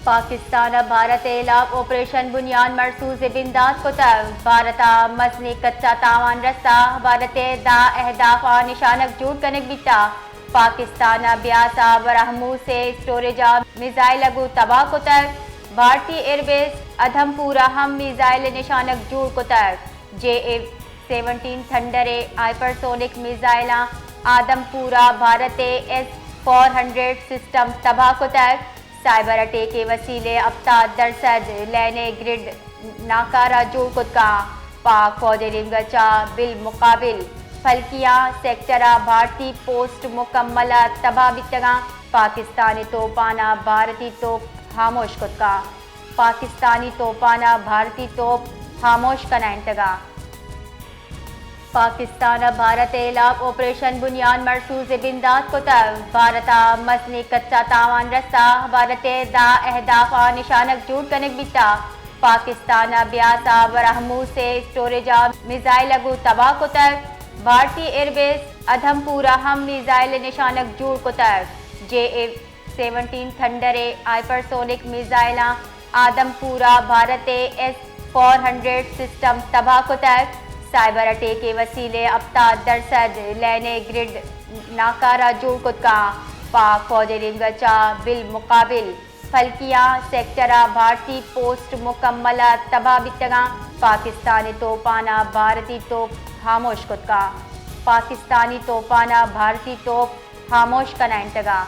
پاکستان ء بھارت ء ہلاپ آپریشن بنیاد مرسوز ء بندات کتگ۔ بھارت ء مزنیں کچ ء تاوان رستہ، بھارت ء دہ اہداف ء نشانگ جوڑ کنگ بیتگ۔ پاکستان ء بیاس ء برہموس ء اسٹوریج ء میزائل ء گوں تباہ کتگ۔ بھارتی ایئر بیس ادھمپور ء ہم میزائل ء نشانگ جوڑ کتگ۔ جے ایف سیونٹین تھنڈر ء ہائپرسونک میزائلاں آدمپور ء بھارت ء ایس فور ہنڈریڈ سسٹم تباہ کتگ۔ سائبر اٹیک ء وسیلے ہپتاد درسد لین ء گرڈ ناکارہ جوڑ کت کاں۔ پاک فوج ء نیمگ ء چہ بالمقابل پھلکیاں سیکٹر ء بھارتی پوسٹ مکمل ء تباہ بیتگاں۔ پاکستانی توپان ء بھارتی توپ ہاموش کت کاں۔ پاکستانی توپان ء بھارتی توپ ہاموش کنائینتگاں۔ پاکستان ء بھارت ء ہلاپ آپریشن بنیاد مرسوز ء بندات کتگ۔ بھارت ء مزنیں کچ ء تاوان رستہ، بھارت ء دہ اہداف ء نشانگ جوڑ کنگ بیتگ۔ پاکستان ء بیاس ء برہموس ء اسٹوریج ء میزائل ء گوں تباہ کتگ۔ بھارتی ایئر بیس ادھمپور ء ہم میزائل ء نشانگ جوڑ کتگ۔ جے ایف سیونٹین تھنڈر ء ہائپرسونک میزائلاں آدمپور ء بھارت ء ایس فور ہنڈریڈ سسٹم تباہ کتگ۔ سائبر اٹیک ء وسیلے ہپتاد درسد لین ء گرڈ ناکارہ جوڑ کت کاں۔ پاک فوج ء نیمگ ء چہ بالمقابل پھلکیاں سیکٹر ء بھارتی پوسٹ مکمل ء تباہ بیتگاں۔ پاکستانی توپان ء بھارتی توپ ہاموش کت کاں۔ پاکستانی توپان ء بھارتی توپ ہاموش کنائینتگاں۔